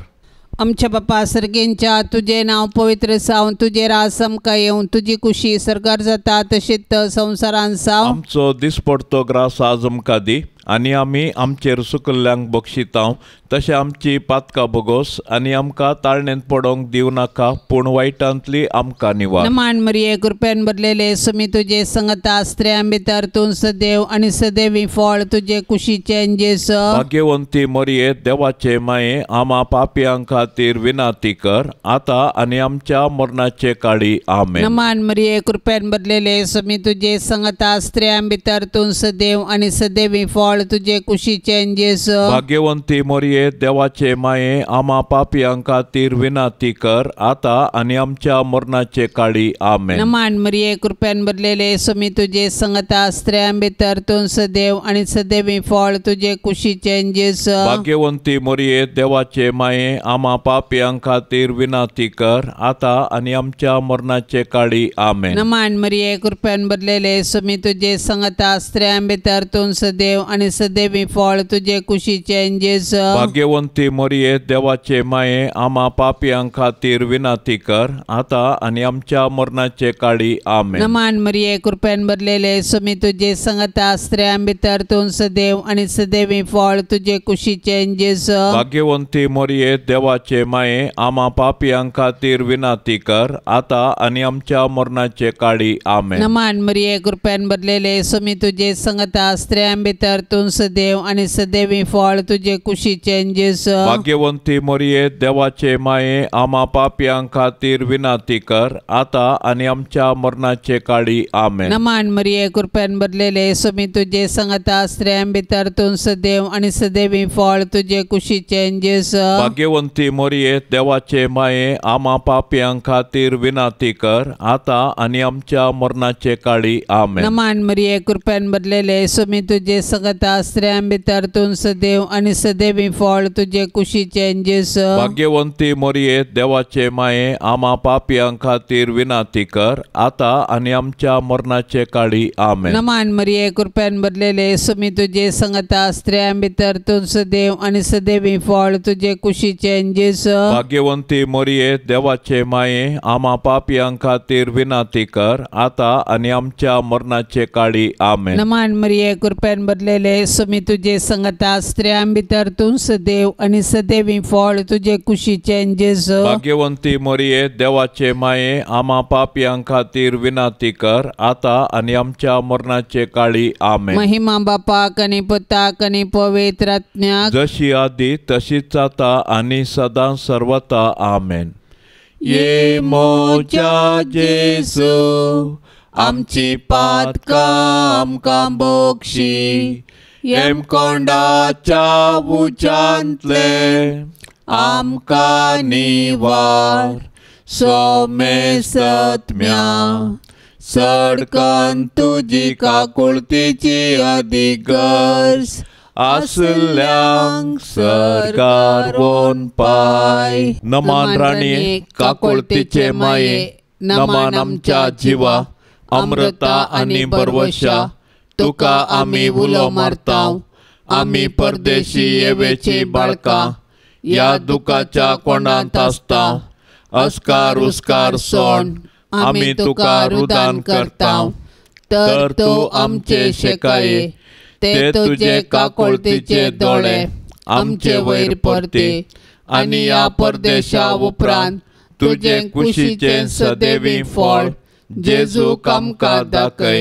आमच्या बापा सर्गेंच्या तुजें नांव पवित्र जावं, तुजें राज आमकां येवं, तुजी कुशी सर्गार जाता तशीच संवसारान जावं. आमचो दिसपडतो ग्रास आज आमकां दी आनी आमी आमचेर सुकल्ल्यांक बक्षितांव तशें आमची पातकां बोगोस आनी आमकां ताळणेंत पडोंक दिवं नाका, पूण वायटांतली आमकां निवार. नमान मरिये कृपेन भरलेले सुमी तुजे संगता, स्त्रियां भितर तूं सदैव आनी सदैवी फळ तुजे कुशीचें जेजू. भाग्यवंती मरिये देवाचे माये, आमा पापयां खातीर विनंती कर आता आनी आमच्या मरणाचे काळी. आमेन. नमान मरिये कृपेन भरलेले सुमी तुजे संगता, स्त्रियां भितर तूं सदैव आनी सदैवी फळ तुजे कुशीचें जेजू. भाग्यवंती मरिये देवाचे माये, आमा पापयां खातीर विनंती कर आता आनी आमच्या मरणाचे काळी. आमेन. नमान मरिये कृपेन भरलेले सुमी तुजे संगता, स्त्रियां भितर तूं सदैव आनी सदैवी फळ तुजे कुशीचें जेजू. भाग्यवंती मरिये देवाचे माये, आमा पापयां खातीर विनंती कर आता आनी आमच्या मरणाचे काळी. आमेन. नमान मरिये कृपेन भरलेले सुमी तुजे संगता, स्त्रियां भितर तूं सदैव आनी आनी सदैवी फळ तुजे कुशीचें जेजू। भाग्यवंती मरिये देवाचे माये आमा पापयां खातीर विनंती कर आतां आनी आमच्या मरणाचे काळी आमेन। नमान मरिये कृपेन भरलेले स्वामी तुजे संगता स्त्रियां भितर तूं सदैव आनी सदैवी फळ तुजे कुशीचें जेजू। भाग्यवंती मरिये देवाचे माये आमा पापयां खातीर विनंती कर आतां आनी आमच्या मरणाचे काळी आमेन। नमान मरिये कृपेन भरलेले स्वामी तुजे संगता स्त्रियां भितर तूं सदैव आनी सदैवी फळ तुजे कुशीचें जेजू। भाग्यवंती मरिये देवाचे माये आमा पापयां खातीर विनंती कर आतां आनी आमच्या मरणाचे काळी आमेन। नमान मरिये कृपेन भरलेले स्वामी तुजे संगता स्त्रियां भितर तूं सदैव आनी सदैवी फळ तुजे कुशीचें जेजू। भाग्यवंती मरिये देवाचे माये आमा पापयां खातीर विनंती कर आतां आनी आमच्या मरणाचे काळी आमेन। नमान मरिये कृपेन भरलेले स्वामी तुजे संगता स्त्रियां भितर तूं सदैव आनी सदैवी फळ तुजे कुशीचें जेजू। भाग्यवंती मरिये देवाचे माये आमा पापयां खातीर विनंती कर आतां आनी आमच्या मरणाचे काळी आमेन। नमान मरिये कृपेन भरलेले स्वामी तुजे संगता स्त्रियां भितर तूं सदैव आनी सदैवी फळ तुजे कुशीचें जेजू। भाग्यवंती मरिये देवाचे माये आमा पापयां खातीर विनंती कर आतां आनी आमच्या मरणाचे काळी आमेन। नमान मरिये कृपेन भरलेले स्वामी तुजे संगता स्त्रियां भितर तूं सदैव आनी सदैवी फळ तुजे कुशीचें जेजू। भाग्यवंती मरिये देवाचे माये आमा पापयां खातीर विनंती कर आतां आनी आमच्या मरणाचे काळी आमेन। महिमा बापाक आनी पुताक आनी पवित्र आत्म्याक, जशी आदी तशीच आतां आनी सदां सर्वता आमेन। ये मोजा जेजू आमची पातकां आमकां बक्षी, हेमकोंडाच्या उज्यांतले आमकां निवार, सोमेसत्म्या सडकन तुजी काकुळतीची अदीक गरज आसल्यांक सरकार वोन पाय। नमान राणये काकुळतीचे माये, नमान आमच्या जिवा अमृता आनी बरवशा, तुका आमी उलो मारता, आमी परदेशी येवेची बाळकां ह्या दुखाच्या कोंडांत आसता, अस्कार उस्कार सोण आमी तुका रुदान करता, तर तूं आमचे शेकाये ते तुजे काकुळतीचे दोळे आमचे वयर परते आनी ह्या परदेशा उपरांत तुजे कुशीचें सदैवी फळ जेजूक आमकां दाखय।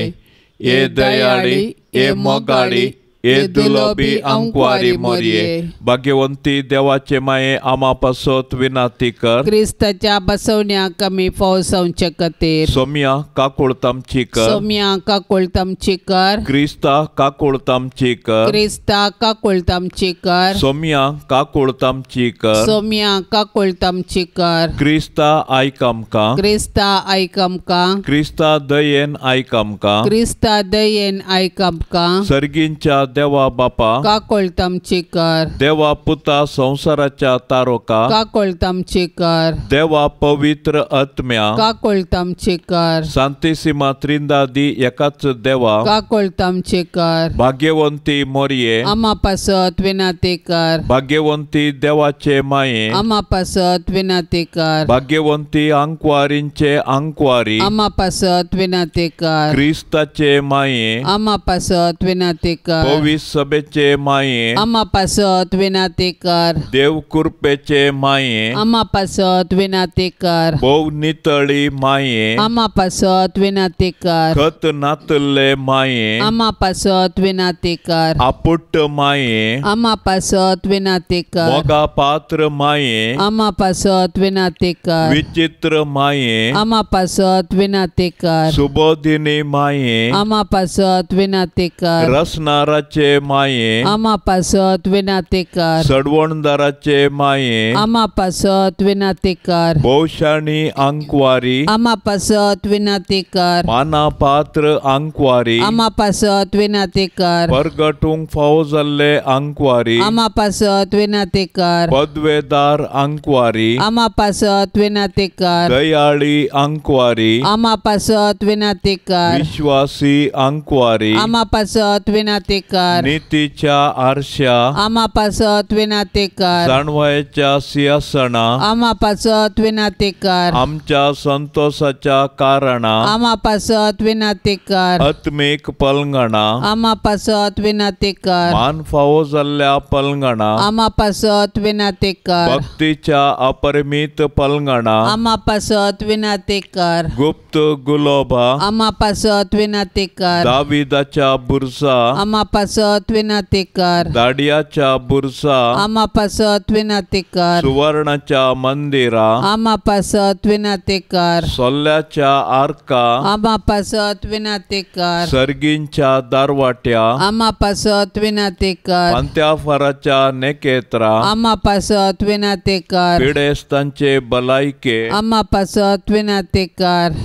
हे दयाळी, हे मोगाळी, हे दुलोबी आंकवारी मोरये, भाग्यवंती देवाचे माये आमा पासत विनंती कर, क्रिस्ताच्या बसवण्याक आमी फौसावचे खातीर। सोम्या काकुळत आमची कर, सोम्या काकुळत आमची कर, क्रिस्ता काकुळत आमची कर, क्रिस्ता काकुळत आमची कर, सोम्या काकुळत आमची कर, सोम्या काकुळत आमची कर, क्रिस्ता आयक आमकां, क्रिस्ता आयक आमकां, क्रिस्ता दयेन आयक आमकां, क्रिस्ता दयेन आयक आमकां, सर्गींच्या देवा बापा काकुळत आमची कर, देवा पुता संवसाराच्या तारोका काकुळत आमची कर, देवा पवित्र आत्म्या काकुळत आमची कर, सांतिसिमा त्रिंदादी एकाच देवा काकुळत आमची कर, भाग्यवंती मोरये आमा पासत विनंती कर, भाग्यवंती देवाचे माये आमा पासत विनंती कर, भाग्यवंती आंकवारींचे आंकवारी आमा पासत विनंती कर, क्रिस्ताचे माये आमा पासत विनंती कर, पवित्र सभेचे माये आमा पासत विनंती कर, देव कृपेचे माये आमा पासत विनंती कर, भोव नितळी माये आमा पासत विनंती कर, खत नातल्ले माये आमा पासत विनंती कर, आपुट्ट माये आमा पासत विनंती कर, मोगा पात्र माये आमा पासत विनंती कर, विचित्र माये आमा पासत विनंती कर, सुबोधिनी माये आमा पासत विनंती कर, रसनाराचे माये आमा पासत विनंती कर, सडवणदाराचे माये आमा पासत विनंती कर, भोवशाणी आंकवारी आमा पासत विनंती कर, माना पात्र आंकवारी आमा पासत विनंती कर, परगटूंक फावो जाल्ले आंकवारी आमा पासत विनंती कर, पदवेदार आंकवारी आमा पासत विनंती कर, दयाळी आंकवारी आमा पासत विनंती कर, विश्वासी आंकवारी आमा पासत विनंती कर, कर। नितीच्या आरश्या आमा पासत विनाती कर। जाणवायेच्या सिंहासना आमा पासत विनाती कर। आमच्या संतोषाच्या कारणा आमा पासत विनाती कर। आत्मीक पलंगणा आमा पासत विनाती कर। मान फावो जाल्ल्या पलंगणा आमा पासत विनाती कर। भक्तीच्या अपरिमित पलंगणा आमा पासत विनाती कर। गुप्त गुलोबा आमा पासत विनाती कर। दाविदाच्या बुरसा आमा पासत विनाती कर। दाडियाच्या बुरसा आमा पासत विनाती कर। सुवर्णाच्या मंदिरा आमा पासत विनाती कर। सोल्ल्याच्या आर्का आमा पासत विनाती कर। सर्गींच्या दारवाट्या आमा पासत विनाती कर। पांत्याफाराच्या नेकेत्रा आमा पासत विनाती कर। पिडेस्तांचे बलायके आमा पासत विनाती कर।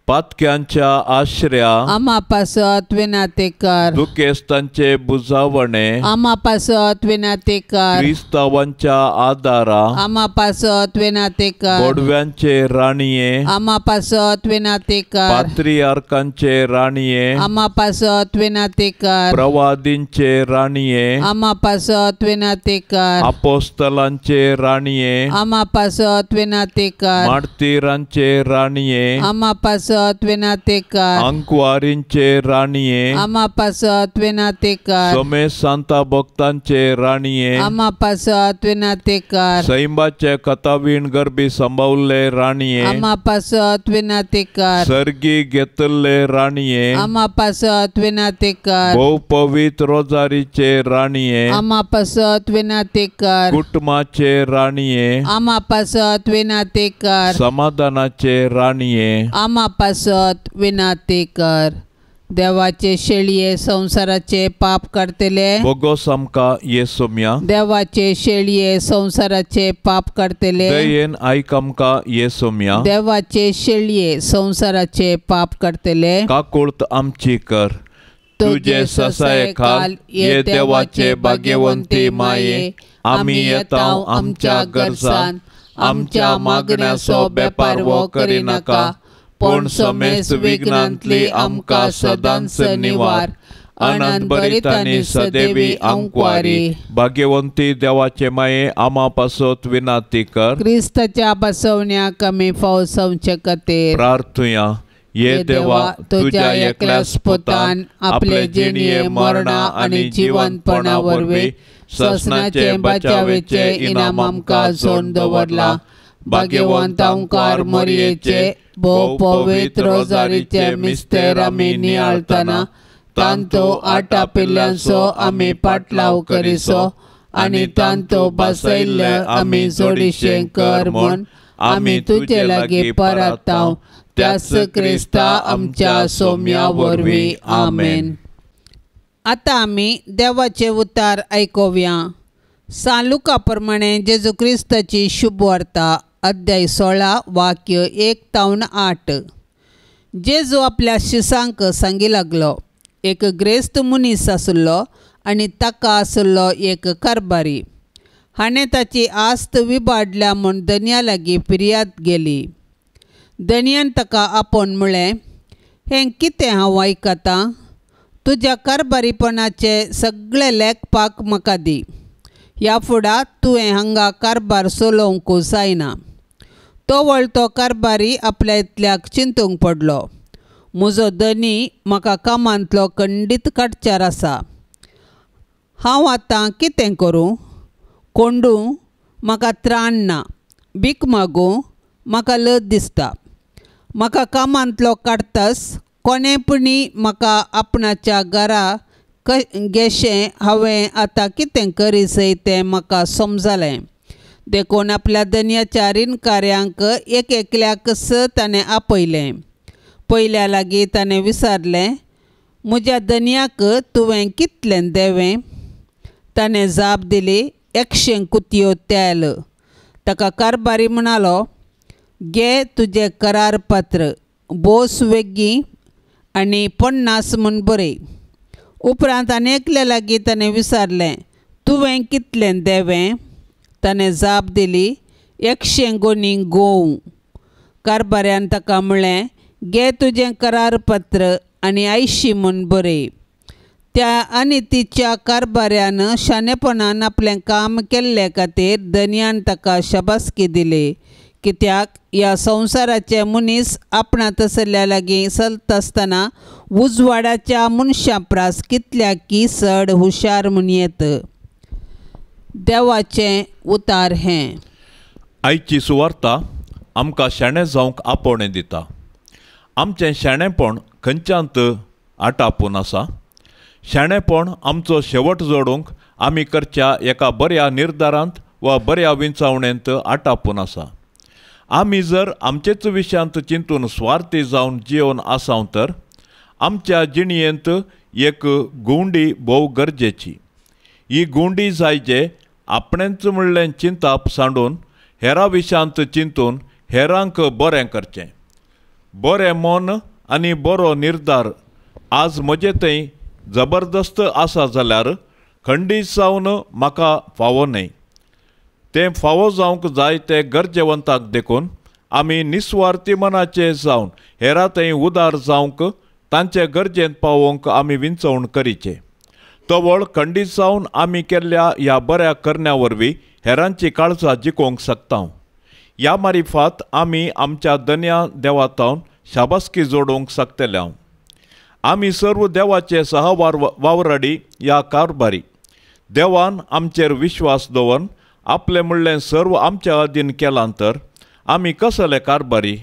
पातक्यांच्या आश्र्या आमा पासत विनाती कर। दुखेस्तांचे बुजावणे आमा पासत विनाती कर। क्रिस्तावांच्या आदारा आमा पासत विनाती कर। बोडव्यांचे राणये आमा पासत विनाती कर। पात्रियार्कांचे राणये आमा पासत विनाती कर। प्रवादींचे राणये आमा पासत विनाती कर। अपोस्तलांचे राणये आमा पासत विनाती कर। मार्तीरांचे राणये आमा पासत विनाती कर। अंकवारींचे राणये आमा पासत विनाती कर। सोमे सांता भक्तांचे राणये आमा पासत विनाती कर। सैंबाचे कथावीण गर्भी संभावल्ले राणये आमा पासत विनाती कर। सर्गी घेतल्ले राणये आमा पासत विनाती कर। भोव पवित्र रोजारीचे राणये आमा पासत विनाती कर। कुटुंबाचे राणये आमा पासत विनाती कर। समाधानाचे राणये आमा पासत विनाती कर। देवाचे शेळये संसाराचे पाप काडतले बोगोस आमकां येसोम्या। देवाचे शेळये संसाराचे पाप काडतले दयेन आयक आमकां येसोम्या। देवाचे शेळये संसाराचे पाप काडतले काकुळत आमची कर। तुजे ससाये खाल ये देवाचे भाग्यवंती माये आमी येता आमच्या गरजान आमच्या मागण्याचो बेपारवो करिनाका पूण समेस्त विघ्नांतली आमकां सदांच निवार। आनंद भरीत आनी सदैवी आंकवारी भाग्यवंती देवाचे माये आमा पासत विनाती कर। क्रिस्ताच्या बसवण्याक आमी फाव संवचे खातीर प्रार्थुया। ये देवा तुज्या एकल्याच पुतान आपले जिणये मरणा आनी जिवंतपणा वरवीं ससनाचे बचावेचे इनाम आमकां जोडून दवरला। भाग्यवंत आंकार मरयेचे भोव पवित्र रोजारीचे मिस्तेर आमी नियाळतना तांतो आटा पिल्ल्यांचो आमी पाटलाव करिसो आनी तांतो बसयल्ले आमी जोडिशें कर म्हूण आमी तुजे लागीं परताव त्याच क्रिस्ता आमच्या सोम्या वरवीं आमेन। आतां आमी देवाचे उतार आयकुया। सान लुका प्रमाणे जेजू क्रिस्ताची शुभवार्ता अध्याय 16 वाक्य 1 तावन 8। जेजू आपल्या शिसांक सांगी लागलो, एक ग्रेस्त मनीस आसलो आनी ताका आसलो एक कारबारी। हाणें ताची आस्त विबाडल्या म्हूण धनया लागीं फिर्याद गेली। धनयान ताका आपोवन म्हळें, हें कितें हांव आयकतां? तुज्या कारबारीपणाचे सगळे लेखपाक म्हाका दी। ह्या फुडा तुवें हांगा कारबार चलोवंक जायना। तो वळतो कारबारी आपल्या इतल्याक चिंतूंक पडलो, म्हजो धनी म्हाका कामांतलो खंडीत काडच्यार आसा। हांव आतां कितें करूं? कोंडूं म्हाका त्राण ना, भीक मागूं म्हाका लज दिसता। म्हाका कामांतलो काडटास कोणें पुणी म्हाका आपणाच्या घरा गेशें हांवें आतां कितें करीसय तें म्हाका समजलें। देखून आपल्या धनयाच्या रिणकाऱ्यांक एक एकल्याक ताणें आपयलें। पयल्या लागीं ताणें विचारलें, म्हज्या धनयाक तुवें कितलें देवें? ताणें जाप दिली, 100 कुतयो तेल। ताका कारबारी म्हणालो, घे तुजें करारपत्र, बोस वेगीं आनी 50 म्हूण बरय। उपरांत आनी एकल्या लागीं ताणें विचारलें, तुवें कितलें देवें? ताणें जाप दिली, 100 गोणी गोंव। कारबाऱ्यान ताका म्हळें, घे तुजें करारपत्र आनी 80 म्हूण बरय। त्या आनी तिच्या कारभाऱ्यान शाणेपणान आपलें काम केल्ले खातीर धनयान ताका शाबासकी दिली. कित्याक ह्या संवसाराचे मनीस आपणा तसल्या लागीं चलता आसतना उजवाडाच्या मनशां प्रास कितल्याकी चड हुशार म्हूण येत. देवाचें उतार हें. आयची सुवार्ता आमकां शाणें जावंक आपोवणें दिता. आमचें शाणेपण खंयच्यांत आटापून आसा. शाणेपण आमचो शेवट जोडूंक आमी करच्या एका बऱ्या निर्धारांत वा बऱ्या विंचावणेंत आटापून आसा. आमी जर आमचेच विशयांत चिंतून स्वार्थी जावन जियोवन आसाव तर आमच्या जिणयेंत एक गुंडी भोव गरजेची. ही गुंडी जाय जे आपणेंच म्हणलें चिंताप सांडून हेरा विशयांत चिंतून हेरांक बरें करचें. बरें मन आनी बरो निर्धार आज म्हजे थंय जबरदस्त आसा जाल्यार खंडीत जावन म्हाका फावो न्हय. तें फावो जावंक जाय ते गरजेवंताक देखून आमी निस्वार्थी मनाचे जावन हेरा थंय उदार जावंक तांचे गरजेंत पावोवंक आमी विंचवण करीचे. तवळ खंडीत जावन आमी केल्ल्या ह्या बऱ्या करण्या वरवीं हेरांची काळजां जिखोवंक शकता. ह्या मारिफात आमी आमच्या दन्या देवातावन शाबासकी जोडूंक शकतले. आमी सर्व देवाचे सहवार वावराडी ह्या कारभारी. देवान आमचेर विश्वास दवरून आपलें म्हणलें सर्व आमच्या अधीन केलां तर आमी कसले कारभारी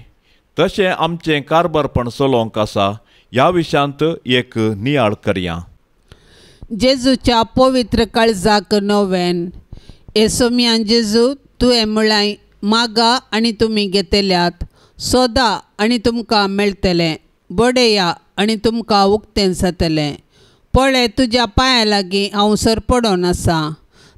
तशें आमचें कारभारपण चलोवंक आसा ह्या विशयांत एक नियाळ करया. जेजूच्या पवित्र काळजाक नोवेन. येसोमियान जेजू तुवें म्हळां मागा आनी तुमी घेतल्यात, सोदा आनी तुमकां मेळटलें, बडया आनी तुमकां उक्तें जातलें. पळय तुज्या पांयां लागीं हांव सरपडोन आसा.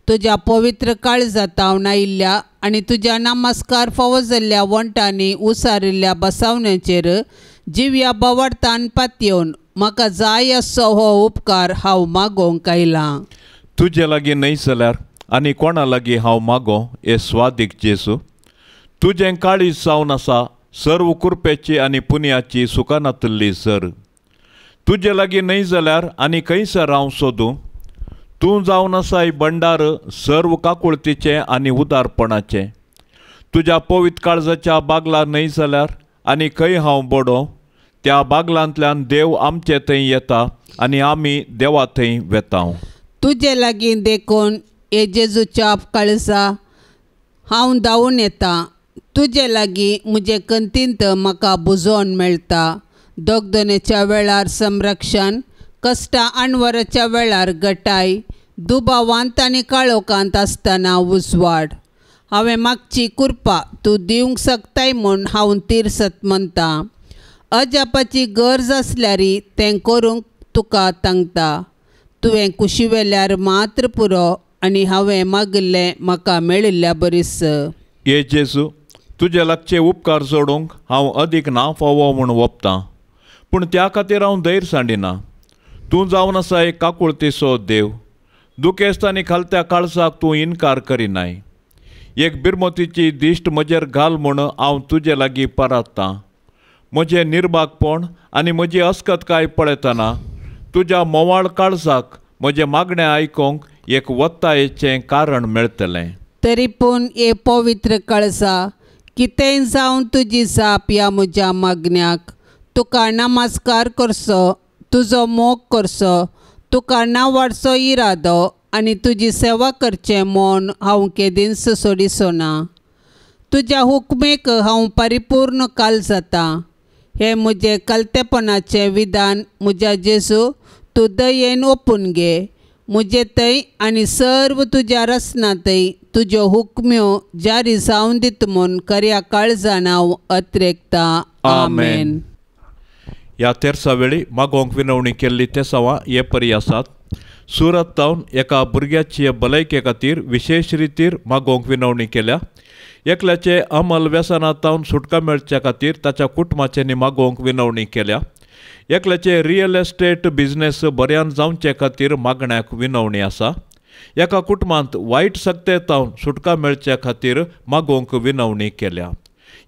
तुज्या पवित्र काळजांत आयिल्ल्या आनी तुज्या नमस्कार फावो जाल्ल्या वण्टांनी उसारिल्ल्या बसावण्याचेर जिव्या बवाडतान पातयेवन म्हाका जाय असो हो उपकार हांव मागोवंक आयलां. तुजे लागीं न्हय जाल्यार आनी कोणा लागीं हांव मागो हे स्वादीक जेजू. तुजें काळीज जावन आसा सर्व कुरपेची आनी पुनयाची सुखानातल्ली सर. तुजे लागीं न्हय जाल्यार आनी खंयसर हांव सोदूं. तूं जावन आसाय भंडार सर्व काकुळतीचें आनी उदारपणाचें. तुज्या पवित्र काळजाच्या बागला न्हय जाल्यार आनी खंय हांव बडो. त्या बागलांतल्यान देव आमचे थंय येता आनी आमी देवा थंय वेता. तुजे लागीं देखून हे जेजूच्या काळजा हांव धांवून येता. तुजे लागीं म्हजे कंतींत म्हाका बुजोवन मेळटा. दगदनेच्या वेळार संरक्षण, कश्टां आणवराच्या वेळार गटाय, दुबावांत आनी काळोखांत आसतना उजवाड. हांवें मागची कृपा तूं दिवंक शकताय म्हूण हांव तिरसत म्हणटा. अजापाची गरज आसल्यार तें करूंक तुका तांकता. तुवें कुशिवेल्यार मात्र पुरो आनी हांवें मागिल्लें म्हाका मेळिल्ल्या बरीस. हे जेजू तुजे लागचे उपकार जोडूंक हांव अदीक ना फावो म्हूण वपतां, पूण त्या खातीर हांव धैर्य सांडिना. तूं जावन आसा एक काकुळतीचो देव. दुखेस्त आनी खालत्या काळजाक तूं इनकार करिनाय. एक बिरमतीची दिश्ट म्हजेर घाल म्हूण हांव तुजे लागीं परात्तां. म्हजें निर्भागपण आनी म्हजी अस्कतकाय पळयतना तुज्या मोवाळ काळजाक म्हजें मागणें आयकूंक एक वत्तायेचें कारण मेळटलें. तरी पूण हे पवित्र काळजा कितेंय जावन तुजी जाप ह्या म्हज्या मागण्याक. तुका नमस्कार करचो, तुजो मोग करचो, तुका नावाडचो इरादो आनी तुजी सेवा करचें म्हूण हांव केदींच सोडिचो ना. तुज्या हुकमेक हांव परिपूर्ण काल जाता. हें म्हजें कलतेपणाचें विधान म्हज्या जेजू तूं दयेन ओपून घे. म्हजे थंय आनी सर्व तुज्या रचना थंय तुज्यो हुकम्यो जारी जावन दित म्हूण खऱ्या काळजान हांव अत्रेकता. आमेन. ह्या तेरसा वेळी मागोवंक विनवणी केल्ली तेसांवां हे परी आसात. सुरत तावन एका भुरग्याचे भलायके खातीर विशेश रितीर मागोवंक विनवणी केल्या. एकल्याचे अमल व्यसनां तावन सुटका मेळच्या खातीर ताच्या कुटुंबाच्यांनी मागोवंक विनवणी केल्या. एकल्याचे रियल एस्टेट बिजनेस बऱ्यान जावचे खातीर मागण्याक विनवणी आसा. एका कुटुंबांत वायट सक्ते तावन सुटका मेळच्या खातीर मागोवंक विनवणी केल्या.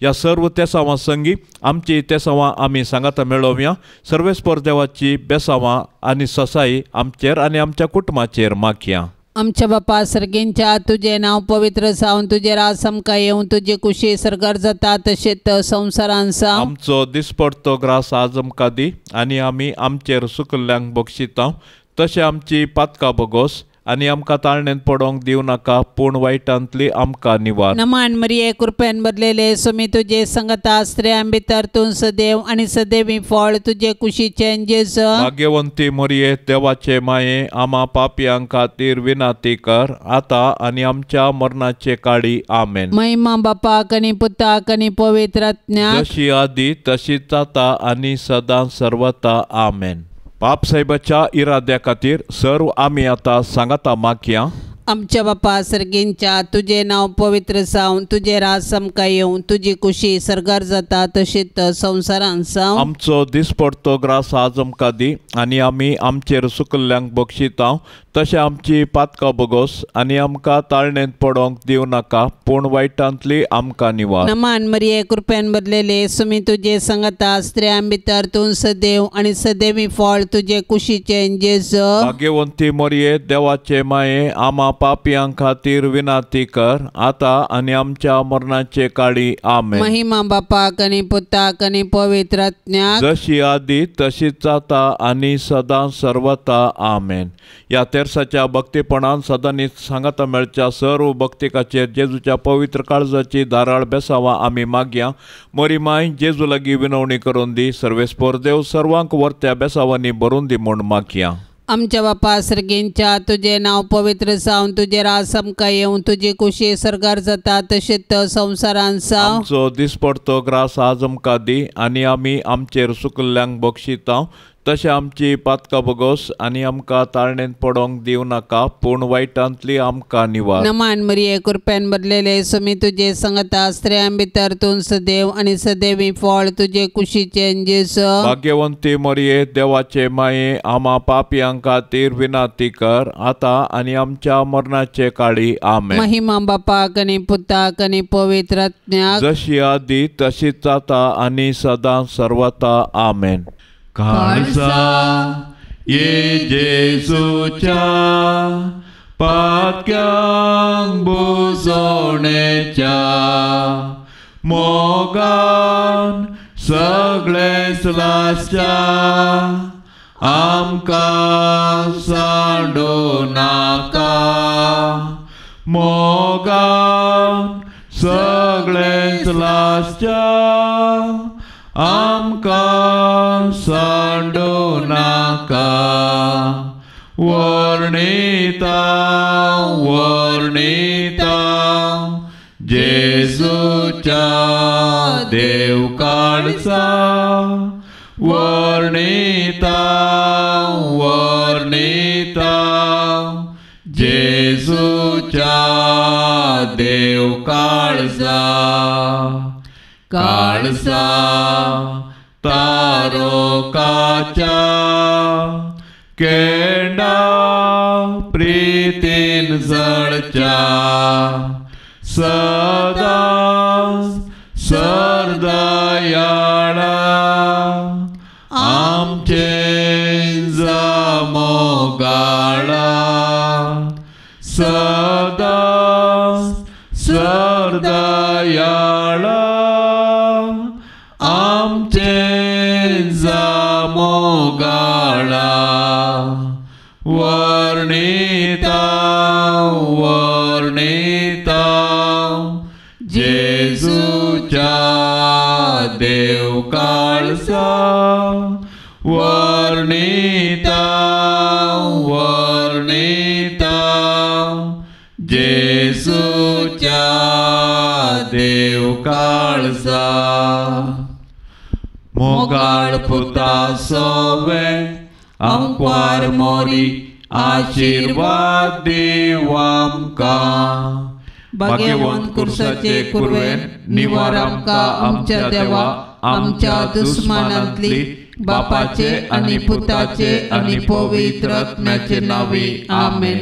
ह्या सर्व तेसांवां संगी आमची तेसांवां आमी सांगाता मेळोवया. सर्वेस्पर देवाची बेसांवां आनी ससाई आमचेर आनी आमच्या कुटुंबाचेर मागया. आमच्या बापा सर्गींच्या तुजें नांव पवित्र जावन तुजें राज आमकां येवं, तुजी कुशी सर्गार जाता तशेंच संवसारान जावं. आमचो दिसपडतो ग्रास आज आमकां दी आनी आमी आमचेर सुकल्ल्यांक बक्षिता तशें आमची पातकां बगोस आनी आमकां ताळणेंत पडोंक दिवं नाका पूण वायटांतली आमकां निवार. नमान मरिये कृपेन भरलेले सुमी तुजे संगता, स्त्रियां भितर तूं सदैव आनी सदैवी फळ तुजे कुशीचें जेजू. भाग्यवंती मरिये देवाचे माये आमा पापयां खातीर विनाती कर आतां आनी आमच्या मरणाचे काळी. आमेन. महिमा बापाक आनी पुताक आनी पवित्र आत्म्याक, जशी आदी तशीच आतां आनी सदां सर्वता. आमेन. बाप साहेबाच्या इराद्या खातीर सर्व आमी आतां सांगाता मागया. आमच्या बापा सर्गींच्या तुजें नांव पवित्र जावन तुजें राज आमकां येवं, तुजी कुशी सर्गार जाता तशीच संवसारान जावं. आमचो दिसपडतो ग्रास आज आमकां दी आनी आमी आमचेर सुकल्ल्यांक बक्षिता तशें आमची पातकां बगोस आनी आमकां ताळणेंत पडोंक दिवं नाका पूण वायटांतली आमकां निवार. नमान मरिये कृपेन भरलेले सुमी तुजे संगता, स्त्रियां भितर तूं सदैव आनी सदैवी फळ तुजे कुशीचें जेजू. भाग्यवंती मरिये देवाचे माये आमा पापयां खातीर विनाती कर आतां आनी आमच्या मरणाचे काळी. आमेन. महिमा बापाक आनी पुताक आनी पवित्र आत्म्याक, जशी आदी तशीच आतां आनी सदां सर्वता. आमेन. ह्या तेरसाच्या भक्तीपणान सदांनी सांगाता मेळच्या सर्व भक्तिकाचेर जेजूच्या पवित्र काळजाची धाराळ बेसावां आमी मागया. मोरी माय जेजू लागीं विनवणी करून दी. सर्वेस्पर देव सर्वांक वर्त्या बेसावांनी भरून दी म्हूण मागया. आमच्या बापा सर्गींच्या तुजें नांव पवित्र जावन तुजें राज आमकां येवं, तुजी कुशी सर्गार जाता तशीच संवसारान जावं. आमचो दिसपडतो ग्रास आज आमकां दी आनी आमी आमचेर सुकल्ल्यांक बक्षिता तशें आमची पातकां बगोस आनी आमकां ताळणेंत पडोंक दिवं नाका पूण वायटांतली आमकां निवार. नमान मरिये कृपेन भरलेले सुमी तुजे संगता, स्त्रियां भितर तूं सदैव आनी सदैवी फळ तुजे कुशीचें जेजू. भाग्यवंती मरिये देवाचे माये आमा पापयां खातीर विनाती कर आतां आनी आमच्या मरणाचे काळी. आमेन. महिमा बापाक आनी पुताक आनी पवित्र आत्म्याक, जशी आदी तशीच आतां आनी सदां सर्वता. आमेन. काळजा ये जेजूच्या पातक्यांक बुजोवणेच्या मोगान सगळेच लासच्या आमकां सांडू नाका, मोगान सगळेच लासच्या आमकां सांडू नाका. वर्णिता वर्णिता जेजूच्या देव काळजा, वर्णिता वर्णिता जेजूच्या देव काळजा. काळजा तारोकाच्या केंडा प्रीतीन जळच्या सदा सरदयाळा आमचे जामोगाळा, सदा सरदयाळा आमचे जामोगाळा. वर्णिता वर्णिता जेजूच्या देव काळजा, वर्णिता वर्णिता जेजूच्या देव काळजा. मोगाळ पुता सोवे आमक्वार मोरी आशीर्वाद देव आमकां. भाग्यवंत कुर्साचे कुर्वेन निवार आमकां आमच्या देवा आमच्या दुस्मानांतली बापाचे आणि पुताचे आणि पवित्र आत्म्याचे नावे. आमेन.